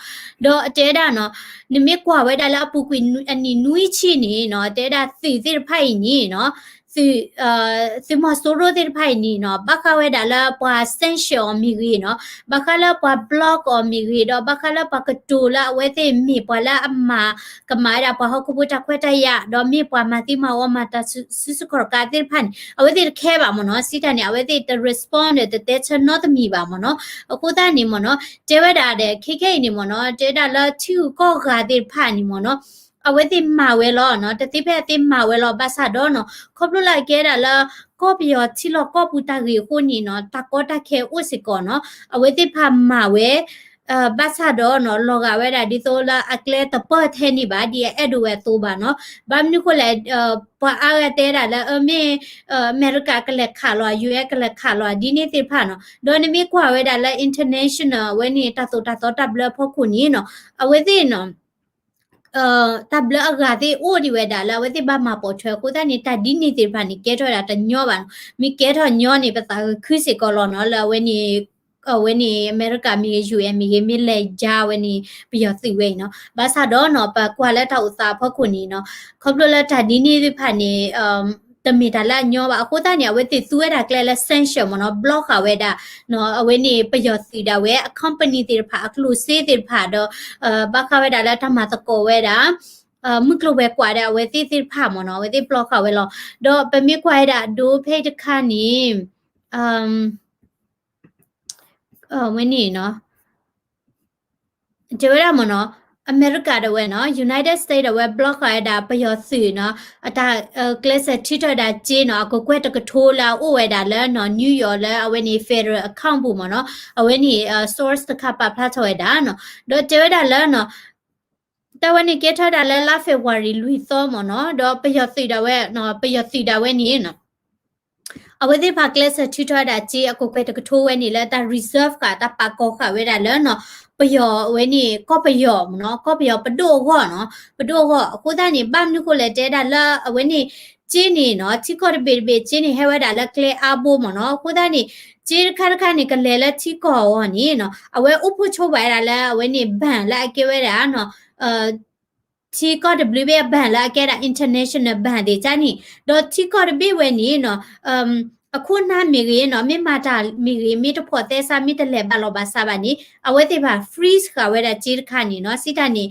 ဒီးအတဲဒၣ်နီၤ နမ့ၢ်ကွၢ်ဝဲဒၣ်လၢအပူၤကွံာ်အနံၣ်နွံဆံန့ၣ်နီၤ တဲဒၣ်သုးသ့ၣ်တဖၣ်အံၤန့ၣ်နီၤ သုး သုးမီၤစိရိၤသ့ၣ်တဖၣ်အံၤန့ၣ်နီၤ ဘၣ်ဃးဝဲဒၣ်လၢပှၤ sanction အီၤမ့ၢ်ဂ့ၤနီၤ ဘၣ်ဃးလၢပှၤ block အီၤမ့ၢ်ဂ့ၤ ဒီးဘၣ်ဃးလၢပှၤကတိၤလၢအဝဲသ့ၣ်မ့ၢ်ပှၤလၢအမၤ ကမၤဝဲဒၣ်ပှၤဟီၣ်ခိၣ်ဖိတၢ်ခွဲးတၢ်ယာ် ဒီးမ့ၢ်ပှၤမၤသံမၤဝီမၤတၢ်စုကစီၣ်တကးသ့ၣ်တဖၣ်န့ၣ် အဝဲသ့ၣ်တခဲဘၣ်မ့ၢ်နီၤ စံးတၢ်န့ၣ် အဝဲသ့ၣ်တ respond ဒီးတတဲဆၢနီတမံၤဘၣ်မ့ၢ်နီၤ. အဃိသတးန့ၣ်မ့ၢ်နီၤ တဲဝဲဒၣ်ဒီး ခဲခဲအံၤန့ၣ်မ့ၢ်နီၤ တဲဝဲဒၣ်လၢထံဂုၤကီၢ်ဂၤသ့ၣ်တဖၣ်န့ၣ်မ့ၢ်နီၤ အဝဲသ့ၣ်မၤဝဲလီၤနီၤ တသ့ဖဲအသ့မၤဝဲလီၤ ဘၣ်ဆၣ်ဒီးနီၤ ခီဖျိလၢအကဲဒၣ်လၢ ကီၢ်ပယီၤထံလီၢ်ကီၢ်ပူၤတၢ်ဂ့ၢ်အဃိန့ၣ်နီၤ တၢ်ကီတၢ်ခဲအိၣ်စ့ၢ်ကီးနီၤ အဝဲသ့ၣ်တဖၣ်မၤဝဲ ဘၣ်ဆၣ်ဒီးနီၤ လီၤဂာ်ဝဲဒၣ်ဒ်သိးလၢအကျဲတပၢၢ်ထဲန့ၣ်ဘၣ် ဒ်အအဲၣ်ဒိးဝဲအသိးဘၣ်နီၤ. ဘၣ်မနုၤဃိလဲၣ် ပှၤအါဂၤတဲဒၣ်လၢ မ့ၢ် အမဲရကၤကလဲၤခးလီၤ US ကလဲၤခးလီၤ ဒ်န့ၣ်သ့ၣ်တဖၣ်နီၤ. ဒီးနမ့ၢ်ကွၢ်ဝဲဒၣ်လၢ international အဝဲန့ၣ် တၢ်သိၣ်တၢ်သီတၢ်ဘျၢအဖီခိၣ်န့ၣ်နီၤ အဝဲသ့ၣ်နီၤ တၢ်ဘျၢအဂၤသ့ၣ်အိၣ်ဒံးဝဲဒၣ်လၢအဝဲသ့ၣ်ဘၣ်မၤပိာ်ထွဲအဃိသတးန့ၣ် တၢ်ဒ်န့ၣ်သ့ၣ်တဖၣ်န့ၣ် ကဲထီၣ်ဝဲဒၣ်တညီဘၣ်နီၤ. မ့ၢ်ကဲထီၣ်ညီန့ၣ် ပသးခုစ့ၢ်ကီးလီၤနီၤ လၢအဝဲန့ၣ် အဝဲန့ၣ် အမဲရကၤမ့ၢ်ဂ့ၤ UN မ့ၢ်ဂ့ၤ မ့ၢ်လဲၤယါဝဲန့ၣ် ပယီၤသုးဝဲအံၤနီၤ. ဘၣ်ဆၣ်ဒီးနီၤ ပကွၢ်လၢတၢ်အိၣ်သးအဖီခိၣ်န့ၣ်နီၤ ခီဖျိလၢတၢ်ဒ်န့ၣ်သ့ၣ်တဖၣ်န့ၣ် တမ့ၢ်တၢ်လၢအညီဘၣ် အဃိသတးန့ၣ် အဝဲသ့ၣ်သူဝဲဒၣ်ကျဲလၢ sanction မ့ၢ်နီၤ block ဃာ်ဝဲဒၣ် အဝဲန့ၣ် ပယီၤသုးဒၣ်ဝဲ အ company သ့ၣ်တဖၣ် အကျိၣ်စ့သ့ၣ်တဖၣ်ဒီး ဘၣ်ဃးဝဲဒၣ်လၢတၢ်မၤသကိးဝဲဒၣ် မုၢ်ကျိၤဝဲၤကွာ်ဒီးအဝဲသ့ၣ်သ့ၣ်တဖၣ်မ့ၢ်နီၤ အဝဲသ့ၣ် block ဃာ်ဝဲလီၤ. ဒီးပမ့ၢ်ကွၢ်ဝဲဒၣ်အဒိဖဲအံၤတခါန့ၣ် ဝဲန့ၣ်နီၤ တဲဝဲဒၣ်မ့ၢ်နီၤ အမဲရကၤဒၣ်ဝဲနီၤ United States ဒၣ်ဝဲ block ဃာ်ဝဲဒၣ်ပယီၤသုးနီၤ အတၢ်ကျဲးစၢးထုးထီၣ်ဝဲဒၣ်စ့နီၤ အကကွဲၢ်တကထိလၢအအိၣ်ဝဲဒၣ်လၢနီၤ New York လၢအဝဲန့ၣ် federal account ပူၤမ့ၢ်နီၤ အဝဲန့ၣ် source တခါပာ်ဖျါထီၣ်ဝဲဒၣ်နီၤ ဒီးတဲဝဲဒၣ်လၢနီၤ တၢ်ဝဲန့ၣ်ကဲထီၣ်ဝဲဒၣ်လၢလါ February လွံၢ်သီမ့ၢ်နီၤ ဒီးပယီၤသုးဒၣ်ဝဲ ပယီၤသုးဒၣ်ဝဲန့ၣ်နီၤ အဝဲသ့ၣ်တဖၣ်ကျဲးစၢးထုးထီၣ်ဝဲဒၣ်စ့အကကွဲၢ်တကထိဝဲန့ၣ်လၢတၢ် reserve ဃာ် တၢ်ပာ်ကီၤဃာ်ဝဲဒၣ်လၢနီၤ ပယီၤအဝဲန့ၣ် ကီၢ်ပယီၤမ့ၢ်နီၤ ကီၢ်ပယီၤပဒိၣ်အဂီၢ်နီၤ ပဒိၣ်အဂီၢ် အဃိသတးန့ၣ် ဘၣ်မနုၤဃိလဲၣ်တဲဒၣ်လၢအဝဲန့ၣ် စ့န့ၣ်နီၤ ထံကီၢ်တဘ့ၣ်တဘ့ၣ်စ့န့ၣ် ဟဲဝဲဒၣ်လၢကျဲအါဘိမ့ၢ်နီၤ အဃိသတးန့ၣ် စ့တခါတခါန့ၣ် ကလဲၤလၢထံကီၢ်အဂီၢ်န့ၣ်နီၤ အဝဲအိၣ်ဖှိၣ်ဆိပာ်ဝဲဒၣ်လၢအဝဲန့ၣ် bank လၢအကဲဝဲဒၣ်နီၤ ထံကီၢ်တဘျုးဘ့ၣ်အ bank လၢအကဲဒၣ် international bank သ့ၣ်တဖၣ်န့ၣ် ဒီးထံကီၢ်တဘ့ၣ်ဝဲန့ၣ်နီၤ အခိၣ်နၢ်မ့ၢ်ဂ့ၤနီၤ မ့ၢ်မၤတၢ်မ့ၢ်ဂ့ၤ မ့ၢ်တဖိးသဲစး မ့ၢ်တလဲၤဘၣ်လီၤဘၣ်စးဘၣ်န့ၣ် အဝဲသ့ၣ်တဖၣ် freeze ဃာ်ဝဲဒၣ်စ့တခါန့ၣ်နီၤ စံးတၢ်န့ၣ်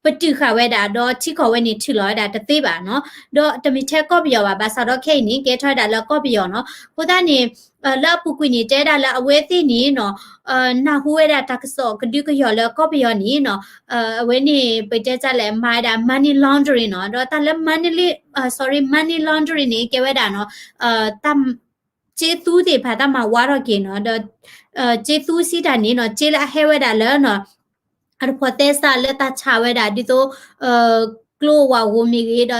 ပတုာ်ဃာ်ဝဲဒၣ် ဒီးထံကီၢ်ဝဲန့ၣ်ထုးလီၤဝဲဒၣ်တသ့ဘၣ်နီၤ ဒီးတမ့ၢ်ထဲကီၢ်ပယီၤဘၣ် ဘၣ်ဆၣ်ဒီးခဲအံၤန့ၣ် ကဲထီၣ်ဝဲဒၣ်လၢကီၢ်ပယီၤနီၤ အဃိသတးန့ၣ် လၢအပူၤကွံာ်န့ၣ် တဲဒၣ်လၢအဝဲသ့ၣ်န့ၣ်နီၤ နၢ်ဟူဝဲဒၣ်တၢ်ကစီၣ်ကဒုကယီၤလၢကီၢ်ပယီၤန့ၣ်နီၤ အဝဲန့ၣ် ပတဲတၢ်လဲၣ် မၤဝဲဒၣ် money laundering နီၤ ဒီးတၢ်လၢ money sorry money laundering န့ၣ် ကဲဝဲဒၣ်နီၤ တၢ် စ့သူသ့ၣ်တဖၣ်တၢ်မၤဝါထီၣ်က့ၤနီၤ ဒီး စ့သူစံးတၢ်န့ၣ်နီၤ စ့လၢအဟဲဝဲဒၣ်လၢနီၤ အတဖိးသဲစးလၢတၢ်ဆါဝဲဒၣ်ဒ်သိး ကျိဝၤဧိၤမ့ၢ်ဂ့ၤ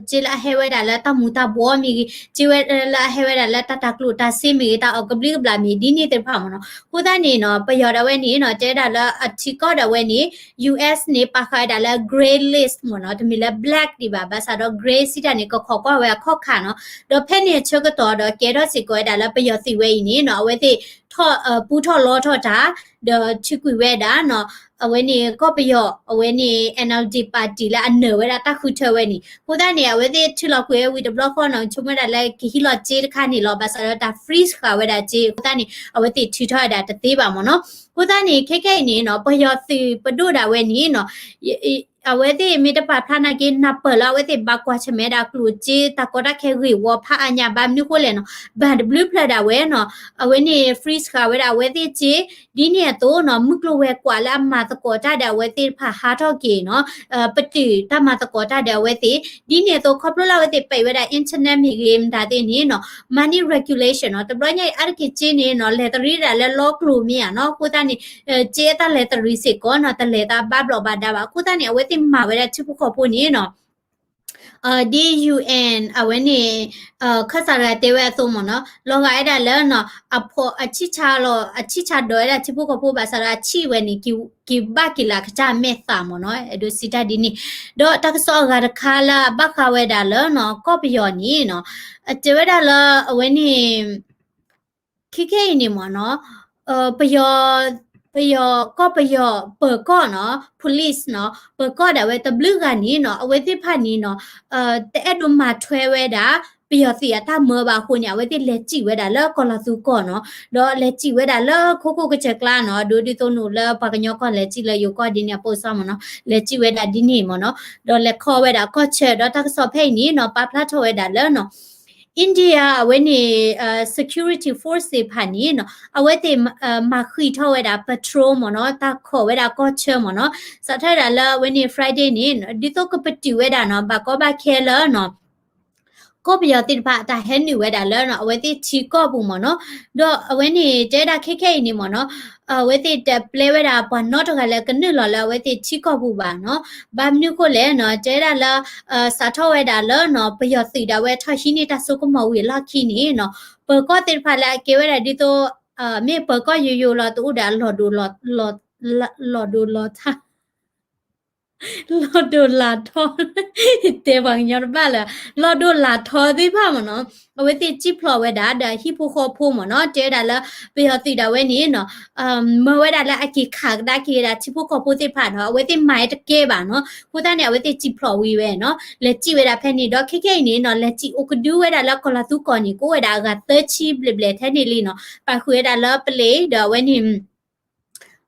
ဒီး စ့လၢအဟဲဝဲဒၣ်လၢတၢ်မူၤတၢ်ဘှီမ့ၢ်ဂ့ၤ စ့ဝဲလၢအဟဲဝဲဒၣ်လၢတၢ်တၤကျိၣ်တၤစ့မ့ၢ်ဂ့ၤ တၢ်အီၣ်ကဘျံးကဘျၣ်မ့ၢ် ဒ်န့ၣ်သ့ၣ်တဖၣ်မ့ၢ်နီၤ အဃိသတးန့ၣ်နီၤ ပယီၤဒၣ်ဝဲန့ၣ်နီၤ တဲဒၣ်လၢအထံကီၢ်ဒၣ်ဝဲန့ၣ် US န့ၣ် ပာ်ဃာ်ဝဲဒၣ်လၢ grey list မ့ၢ်နီၤ တမ့ၢ်လၢ black ဒံးဘၣ် ဘၣ်ဆၣ်ဒီး grey စံးတၢ်န့ၣ် ကခိးကွၢ်ဝဲအခီၣ်ခါနီၤ ဒီးဖဲန့ၣ်အဆၢကတီၢ်ဒီး ကဲထီၣ်စ့ၢ်ကီးဝဲဒၣ်လၢပယီၤသုးဝဲအံၤန့ၣ်နီၤ အဝဲသ့ၣ်ထီၣ် ပူထီၣ်လီထီၣ်တၢ် ဒီးထုးကွံာ်ဝဲဒၣ်နီၤ အဝဲန့ၣ်ကီၢ်ပယီၤ အဝဲန့ၣ် NLD party လၢအနၢၤဝဲဒၣ်တၢ်ဃုထၢဝဲန့ၣ် အဃိသတးန့ၣ် အဝဲသ့ၣ်ထုးလီၤကွံာ်ဝဲဝံၤတဘျီဃီနီၤ ဆိကမိၣ်ဝဲဒၣ်လၢကဟံးလီၤစ့တခါန့ၣ်လီၤ ဘၣ်ဆၣ်ဒီးတၢ် freeze ဃာ်ဝဲဒၣ်စ့ အဃိသတးန့ၣ် အဝဲသ့ၣ်ထုးထီၣ်ဝဲဒၣ်တသ့ဘၣ်မ့ၢ်နီၤ အဃိသတးန့ၣ် ခဲခဲအံၤန့ၣ်နီၤ ပယီၤသုးပဒိၣ်ဒၣ်ဝဲန့ၣ်နီၤ အဝဲသ့ၣ်မ့ၢ်တပာ်ဖျါနာ်က့ နၢ်ပၢၢ်လၢအဝဲသ့ၣ်ဘၣ်ကွၢ်ဆၢၣ်မဲာ်ဒၣ်ကျိၣ်စ့ တၢ်ကီတၢ်ခဲဂ့ၢ်ဝီဖးအါညါ ဘၣ်မနုၤဃိလဲၣ်နီၤ ဘဏ်တဘျုးဖျၢၣ်ဒၣ်ဝဲနီၤ အဝဲန့ၣ် freeze ဃာ်ဝဲဒၣ်အဝဲသ့ၣ်စ့ ဒ်န့ၣ်အသိးနီၤ မုၢ်ကျိၤဝဲၤကွာ်လၢအမၤသကိးတၢ်ဒီးအဝဲသ့ၣ်တဖၣ်ဟးထီၣ်က့ၤနီၤ ပတုာ်တၢ်မၤသကိးတၢ်ဒီးအဝဲသ့ၣ် ဒ်န့ၣ်အသိးခီဖျိလၢအဝဲသ့ၣ်ပဲာ်ဝဲဒၣ် internet မ့ၢ်ဂ့ၤမတၤသ့ၣ်န့ၣ်နီၤ money regulation နီၤ တဘျီညါအံၤအါတက့ၢ်စ့န့ၣ်နီၤ လဲၤတရံးဒၣ်လၢလီကျိၤမ့ၢ်ဧါနီၤ အဃိသတးန့ၣ် စ့အတၢ်လဲၤတရံးစ့ၢ်ကီးနီၤ တလဲၤသးဘၣ်ဘျီးဘၣ်ဒါဘၣ် အဃိသတးန့ၣ် အဝဲသ့ၣ်မၤဝဲဒၣ်ထံဖိကီၢ်ဖိန့ၣ်နီၤ ဒ် UN အဝဲန့ၣ် ခၢၣ်စးတဂၤတဲဝဲအသိးမ့ၢ်နီၤ လီၤဂာ်ဝဲဒၣ်လၢနီၤ အဖီ အဆံၣ်ဆါလီၤ အဆံၣ်ဆါဒီးဝဲဒၣ်ထံဖိကီၢ်ဖိဘၣ်ဆၣ်ဒီးအဆံၣ်ဝဲန့ၣ် က့ၤဘၣ်က့ၤလၢကစၢ်မဲာ်သးမ့ၢ်နီၤ အဲၣ်ဒိးစံးတၢ်ဒ်န့ၣ် ဒီးတၢ်ကစီၣ်အဂၤတခါလၢအဘၣ်ဃးဝဲဒၣ်လၢနီၤ ကီၢ်ပယီၤန့ၣ်နီၤ တဲဝဲဒၣ်လၢအဝဲန့ၣ် ခဲခဲအံၤန့ၣ်မ့ၢ်နီၤ ပယီၤ ပယီၤ ကီၢ်ပယီၤ ပၢၤကီၢ်နီၤ police နီၤ ပၢၤကီၢ်ဒၣ်ဝဲတဘျုးဂၤန့ၣ်နီၤ အဝဲသ့ၣ်တဖၣ်န့ၣ်နီၤ တအဲၣ်ဒိးမၤထွဲဝဲဒၣ် ပယီၤသုးအတၢ်မၢဘၣ်အဃိန့ၣ် အဝဲသ့ၣ်လဲၤစံၣ်ဝဲဒၣ်လၢကီၤလၤသူကီၢ်နီၤ ဒီးလဲၤစံၣ်ဝဲဒၣ်လၢခိခိၣ်ကစၢၢ်ကျါနီၤ ဒိဒ်သိးနုာ်လၢပှၤကညီကီၢ်လဲၤစံၣ်လၢယိၤကီၢ်ဒ်န့ၣ်အပူၤစ့ၢ်မ့ၢ်နီၤ လဲၤစံၣ်ဝဲဒၣ်ဒ်န့ၣ်မ့ၢ်နီၤ ဒီးလဲၤခီဝဲဒၣ်ကီၢ်ဆၢ ဒီးတၢ်ကစီၣ်ဖဲအံၤန့ၣ်နီၤ ပာ်ဖျါထီၣ်ဝဲဒၣ်လၢနီၤ India အဝဲန့ၣ် security force သ့ၣ်တဖၣ်န့ၣ်နီၤ အဝဲသ့ၣ်မၤဃံးထီၣ်ဝဲဒၣ် patrol မ့ၢ်နီၤ တၢ်ခိးဝဲဒၣ်ကီၢ်ဆၢမ့ၢ်နီၤ စးထီၣ်ဝဲဒၣ်လၢအဝဲန့ၣ် Friday န့ၣ် ဒ်သိးကပတုာ်ဝဲဒၣ်နီၤ ဘၣ်ကီဘၣ်ခဲလၢနီၤ ကီၢ်ပယီၤသ့ၣ်တဖၣ် တၢ်ဟဲနုာ်ဝဲဒၣ်လၢနီၤ အဝဲသ့ၣ်ထံကီၢ်ပူၤမ့ၢ်နီၤ ဒီးအဝဲန့ၣ်တဲဒၣ်ခဲခဲအံၤန့ၣ်မ့ၢ်နီၤ အဝဲသ့ၣ်တပျဲဝဲဒၣ်ပှၤနီတဂၤလၢကနုာ်လီၤလၢအဝဲသ့ၣ်ထံကီၢ်ပူၤဘၣ်နီၤ ဘၣ်မနုၤဃိလဲၣ်နီၤ တဲဒၣ်လၢ စးထီၣ်ဝဲဒၣ်လၢနီၤ ပယီၤသုးဒၣ်ဝဲထီၣ်ဟံးန့ၢ်တၢ်စိကမီၤဝံၤအလီၢ်ခံန့ၣ်နီၤ ပၢၤကီၢ်သ့ၣ်တဖၣ်လၢအကဲဝဲဒၣ်ဒ်သိး မ့ၢ်ပၢၤကီၢ်ယိယိလီၤ တအိၣ်ဒီးအလီၤဒိ လီၤဒိလီၤထါ လီၤဒိလီၤထီ တဲပှၤကညီတဘၣ်လၢ လီၤဒိလီၤထီသ့ၣ်တဖၣ်မ့ၢ်နီၤ အဝဲသ့ၣ်စံၣ်ဖျိးဝဲဒၣ်ဒီးအဟံၣ်ဖိဃီဖိမ့ၢ်နီၤ တဲဝဲဒၣ်လၢ ပယီၤသုးဒၣ်ဝဲန့ၣ်နီၤ မၢဝဲဒၣ်လၢအက့ၤခးကဒါက့ၤဝဲဒၣ်ထံဖိကီၢ်ဖိသ့ၣ်တဖၣ်နီၤ အဝဲသ့ၣ်မၤတကဲဘၣ်နီၤ အဃိသတးန့ၣ် အဝဲသ့ၣ်စံၣ်ဖျိးဝံၤဝဲနီၤ လဲၤစံၣ်ဝဲဒၣ်ဖဲန့ၣ် ဒီးခဲခဲအံၤန့ၣ်နီၤ လဲၤစံၣ်အိၣ်ကဒုဝဲဒၣ်လၢကီၤလၤသူကီၢ်န့ၣ် ကအိၣ်ဝဲဒၣ်အဂၤသၢဆံဘျဲၣ်ဘျဲၣ်ထဲန့ၣ်လံနီၤ ပာ်ဃုာ်ဝဲဒၣ်လၢပလံးဒီးအဝဲန့ၣ်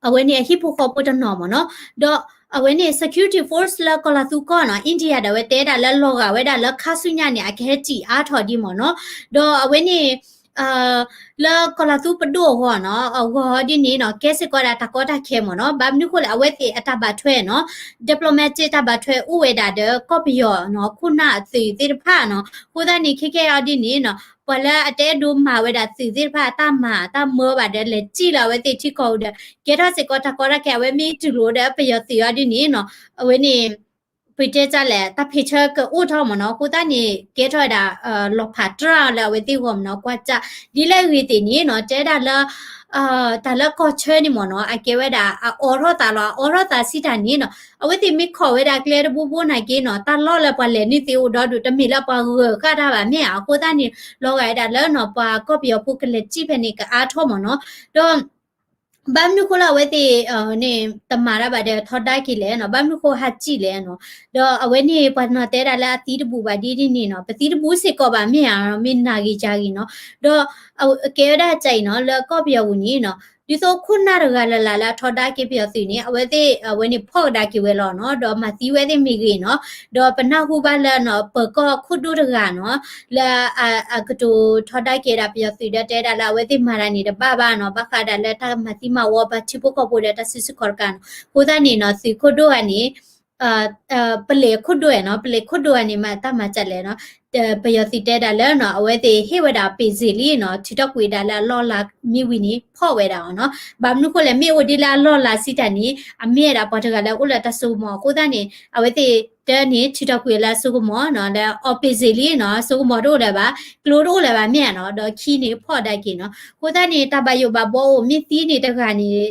အဝဲန့ၣ်အဟံၣ်ဖိဃီဖိတနီၤမ့ၢ်နီၤ ဒီးအဝဲန့ၣ် security force လၢကီၤလၤသူကီၢ်နီၤ India ဒၣ်ဝဲတဲဒၣ်လၢလီၤဂာ်ဝဲဒၣ်လၢခါဆူညါန့ၣ် အကဟဲစံၣ်အါထီၣ်ဒံးမ့ၢ်နီၤ ဒီးအဝဲန့ၣ် လၢကီၢ်လၤသူပဒိၣ်အဂီၢ်နီၤ အဂီၢ်ဒ်န့ၣ်နီၤ ကဲစ့ၢ်ကီးဒၣ်တၢ်ကီတၢ်ခဲမ့ၢ်နီၤ. ဘၣ်မနုၤဃိလဲၣ် အဝဲသ့ၣ်အတၢ်ဘၣ်ထွဲနီၤ diplomatic တၢ်ဘၣ်ထွဲအိၣ်ဝဲဒၣ်ဒီး ကီၢ်ပယီၤနီၤ ခိၣ်နၢ်အသုးသ့ၣ်တဖၣ်နီၤ. အဃိသတးန့ၣ် ခဲကဲအီၤဒ်န့ၣ်နီၤ ပှၤလၢအတအဲၣ်ဒိးမၤဝဲဒၣ်သုးသ့ၣ်တဖၣ်အတၢ်မၤတၢ်မၢဘၣ်ဒီး လဲၤစံၣ်လၢအဝဲသ့ၣ်ထံကီၢ်ပူၤဒီး ကဲထီၣ်စ့ၢ်ကီးတၢ်ကီတၢ်ခဲ အဝဲမ့ၢ်တူၢ်လိာ်ဒီးပယီၤသုးအီၤဒ်န့ၣ်နီၤ အဝဲန့ၣ် ပတဲတၢ်လဲၣ် တၢ်ဖ့ၣ်ဆၢကအိၣ်ထီၣ်မ့ၢ်နီၤ. အဃိသတးန့ၣ် ကဲထီၣ်ဝဲဒၣ် လီၤဖးတြၢ်လၢအဝဲသ့ၣ်ဂီၢ်မ့ၢ်နီၤ ကွၢ်စၢ် ဒ်လဲၣ်ဂ့ၤသ့ၣ်န့ၣ်နီၤ တဲဒၣ်လၢ တၢ်လၢကီၢ်ဆၢန့ၣ်မ့ၢ်နီၤ အကဲဝဲဒၣ်အအိးထီၣ်သးလီၤ. အအိးထီၣ်သးစံးတၢ်န့ၣ်နီၤ အဝဲသ့ၣ်မ့ၢ်ခိးဝဲဒၣ်ကျဲတဘိဘိနာ်က့နီၤ တၢ်လီၢ်လၢပှၤလဲၤန့ၢ်သ့အိၣ်ဒီဒူၣ် တမ့ၢ်လၢပှၤဂၢၤဃာ်တၢ်ဘၣ်မ့ၢ်ဧါ. အဃိသတးန့ၣ် လီၤဂာ်ဝဲဒၣ်လၢနီၤ ပှၤကီၢ်ပယီၤဖိကလဲၤစံၣ်ဖဲန့ၣ်ကအါထီၣ်မ့ၢ်နီၤ. ဒီး ဘၣ်မနုၤဃိလၢအဝဲသ့ၣ်န့ၣ် တမၤတၢ်ဘၣ်ဒီးထီဒါက့ၤလဲၣ်နီၤ ဘၣ်မနုၤဃိဟးစံၣ်လဲၣ်နီၤ. ဒီးအဝဲန့ၣ်ပှၤနီၤတဲဒၣ်လၢအသံတဘူးဘၣ်ဒ်ဒ်န့ၣ်နီၤ ပသံတဘူးစ့ၢ်ကီးဘၣ်မ့ၢ်ဧါ မ့ၢ်နၤဂ့ၤယၤဂ့ၤနီၤ. ဒီးအကဲဝဲဒၣ်ကၢ်အံၤနီၤ လၢကီၢ်ပယီၤပူၤန့ၣ်နီၤ ဒ်သိးခိၣ်နၢ်တဂၤလၢ်လၢ်လၢအထီဒါက့ၤပယီၤသုးန့ၣ် အဝဲသ့ၣ်အဝဲန့ၣ်ဖီၣ်ကဒါက့ၤဝဲလီၤနီၤ ဒီးမၤသံဝဲသ့ၣ်မ့ၢ်ဂ့ၤနီၤ ဒီးပနၢ်ဟူဘၣ်လၢနီၤ ပၢၤကီၢ်ခိၣ်ဒိၣ်တဂၤနီၤ လၢအကတိၤထီဒါက့ၤဒၣ်ပယီၤသုးဒီးတဲဒၣ်လၢအဝဲသ့ၣ်မၤတၢ်န့ၣ်တဘၣ်ဘၣ်နီၤ ဘၣ်ဃးဒၣ်လၢတၢ်မၤသံမၤဝီပှၤထံဖိကီၢ်ဖိဒီးတၢ်စုဆူၣ်ခီၣ်တကးနီၤ. အဃိသတးန့ၣ်နီၤ သုးခိၣ်ဒိၣ်ဂၤန့ၣ် ပလဲၤခိၣ်ဒိၣ်နီၤ ပလဲၤခိၣ်ဒိၣ်ဂၤန့ၣ် မၤတၢ်မၤစၢၤလဲၣ်နီၤ ပယီၤသုးတဲဒၣ်လၢနီၤ အဝဲသ့ၣ်ဟ့ၣ်ဝဲဒၣ်ပ့ၤစ့ၣ်လံနီၤ ထုးထီၣ်ကွံာ်ဒၣ်လၢအလီၢ်လၤမ့ၢ်ဝံၤန့ၣ် ဖီၣ်ဝဲဒၣ်အီၤနီၤ. ဘၣ်မနုၤဃိလဲၣ် မ့ၢ်အိၣ်ဒ်လၢအလီၢ်လၤစံးတၢ်န့ၣ် အမ့ၢ်ဝဲဒၣ်ပှၤတဂၤလၢအိၣ်လၢတၢ်စိကမီၤအဃိသတးန့ၣ် အဝဲသ့ၣ်တၢ်န့ၣ် ထုးထီၣ်ကွံာ်လၢအစိကမီၤနီၤ လၢအီၤပ့ၤစ့ၣ်လံနီၤ စိကမီၤတအိၣ်လၢၤဘၣ် ကျိတအိၣ်လၢၤဘၣ်မ့ၢ်ဧါနီၤ ဒီးခံန့ၣ်ဖီၣ်ဒါက့ၤနီၤ. အဃိသတးန့ၣ် တၢ်ဘၣ်ယိၣ်ဘၣ်ဘှီအိၣ် မ့ၢ်သံန့ၣ်တဂၤန့ၣ် တၢ်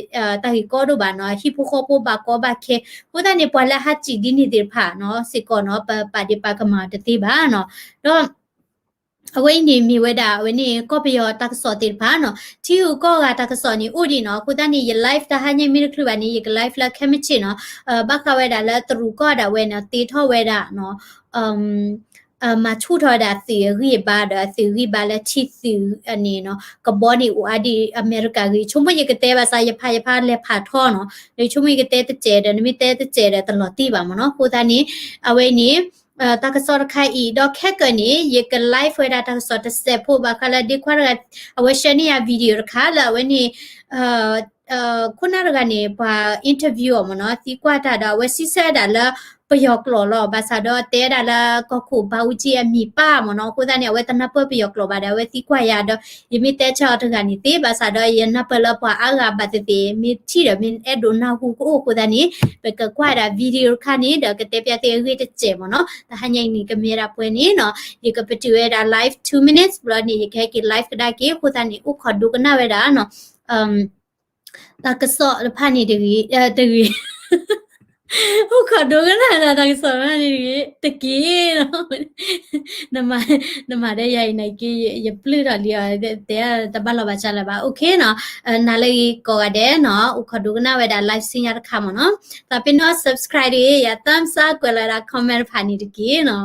ဂ့ၢ်ကီဒိၣ်ဘၣ်နီၤ ဟံၣ်ဖိဃီဖိဘၣ်ကီဘၣ်ခဲ အဃိသတးန့ၣ် ပှၤလၢဟးစံၣ်ဒ်န့ၣ်သ့ၣ်တဖၣ်နီၤ စ့ၢ်ကီးနီၤ ပပာ်ဒ့ၣ်ပာ်ကမၣ်တသ့ဘၣ်နီၤ. ဒီး အဝဲအံၤန့ၣ်မ့ၢ်ဝဲဒၣ် အဝဲန့ၣ် ကီၢ်ပယီၤတၢ်ကစီၣ်သ့ၣ်တဖၣ်နီၤ ထံဂုၤကီၢ်ဂၤတၢ်ကစီၣ်န့ၣ်အိၣ်ဒံးနီၤ. အဃိသတးန့ၣ် ယ live တဟါညါမ့ၢ်တချုးဘၣ်န့ၣ် ယက live လၢခဲမုၢ်ဆ့ၣ်နီၤ ဘၣ်ဃးဝဲဒၣ်လၢတရူးကီၢ်ဒၣ်ဝဲန့ၣ် သ့ထီၣ်ဝဲဒၣ်နီၤ မၤဆူၣ်ထီၣ်ဝဲဒၣ်အသုးအဂံၢ်အဘါဒီးအသုးဂံၢ်ဘါလၢထံသုးန့ၣ်နီၤ ကဘီန့ၣ်အိၣ်အါဒံးအမဲရကၤဂ့ၤ ဆိကမိၣ်ယကတဲဘၣ်ဆၣ် ယဖးယဖးလဲၤဖးထီနီၤ ဒီးဆိကမိၣ်ယကတဲတစဲးဒီး နမ့ၢ်တဲတစဲးဒီးတလီၤတံၢ်ဘၣ်မ့ၢ်နီၤ. အဃိသတးန့ၣ် အဝဲန့ၣ် တၢ်ကစီၣ်တခါအံၤ ဒီးခဲကၢန့ၣ် ယက live ဝဲဒၣ်တၢ်ကစီၣ်တစဲးဖိ ဘၣ်ဃးလၢဒ့ခွါတဂၤ အဝဲ share န့ၢ်ယၤ video တခါလၢအဝဲန့ၣ် ခိၣ်နၢ်တဂၤန့ၣ် ပှၤ interview အီၤမ့ၢ်နီၤ သံကွၢ်တၢ်ဒီး အဝဲစံးဆၢဒၣ်လၢပယီၤကျိာ်လီၤ. ဘၣ်ဆၣ်ဒီးတဲဒၣ်လၢကီၢ်ခိၣ်ဘးအူကၠံအမံၤပၢ်မ့ၢ်နီၤ. အဃိသတးန့ၣ် အဝဲတနၢ်ပၢၢ်ပယီၤကျိာ်ဘၣ်ဒီး အဝဲသံကွၢ်ယၤဒီး ယမ့ၢ်တဲဆၢအီၤတဂၤန့ၣ်သ့ ဘၣ်ဆၣ်ဒီးယနၢ်ပၢၢ်လၢပှၤအါဂၤဘၣ်သ့ၣ်သ့ၣ် မ့ၢ်ထံၣ်ဒီး မ့ၢ်အဲၣ်ဒိးနၢ်ဟူကအိၣ်အဃိသတးန့ၣ် ပကကွၢ်ဒၣ် video တခါန့ၣ်ဒီး ကတဲပျၢ်သုအဂ့ၢ်တစဲးမ့ၢ်နီၤ. တဟါညါအံၤန့ၣ် ကမ့ၢ်ဒၣ်ပှဲၤန့ၣ်နီၤ ယကပတုာ်ဝဲဒၣ် live two minutes ဘျီန့ၣ် ယကဟဲက့ၤ live ကဒါက့ၤအဃိသတးန့ၣ် အိၣ်ခိးဒိကနၣ်ဝဲဒၣ်နီၤ တၢ်ကစီၣ်တဖၣ်န့ၣ်တဂ့ၤ တဂ့ၤ အိၣ်ခိးဒိကနၣ်ဝဲဒၣ်တၢ်ကစီၣ်တဖၣ်န့ၣ်တဂ့ၤ တက့ၢ်နီၤ နမၤဒီးယၤအံၤန့ၣ်က့ ယပျုၢ်ထီၣ်လံအီၤ တဲတဘၣ်လီၤဘၣ်ဆၣ်လၢၤဘၣ် okay နီၤ. နၤလၢဂ့ၤကိးဂၤဒဲးနီၤ အိၣ်ခိးဒိကနၣ်ဝဲဒၣ် live ဆူညါတခါမ့ၢ်နီၤ. သးပ့ၤနီၣ် subscribe တဂ့ၤ ယ thumbs up ကွဲးလီၤဝဲဒၣ် comment တဖၣ်န့ၣ်တက့ၢ်နီၤ.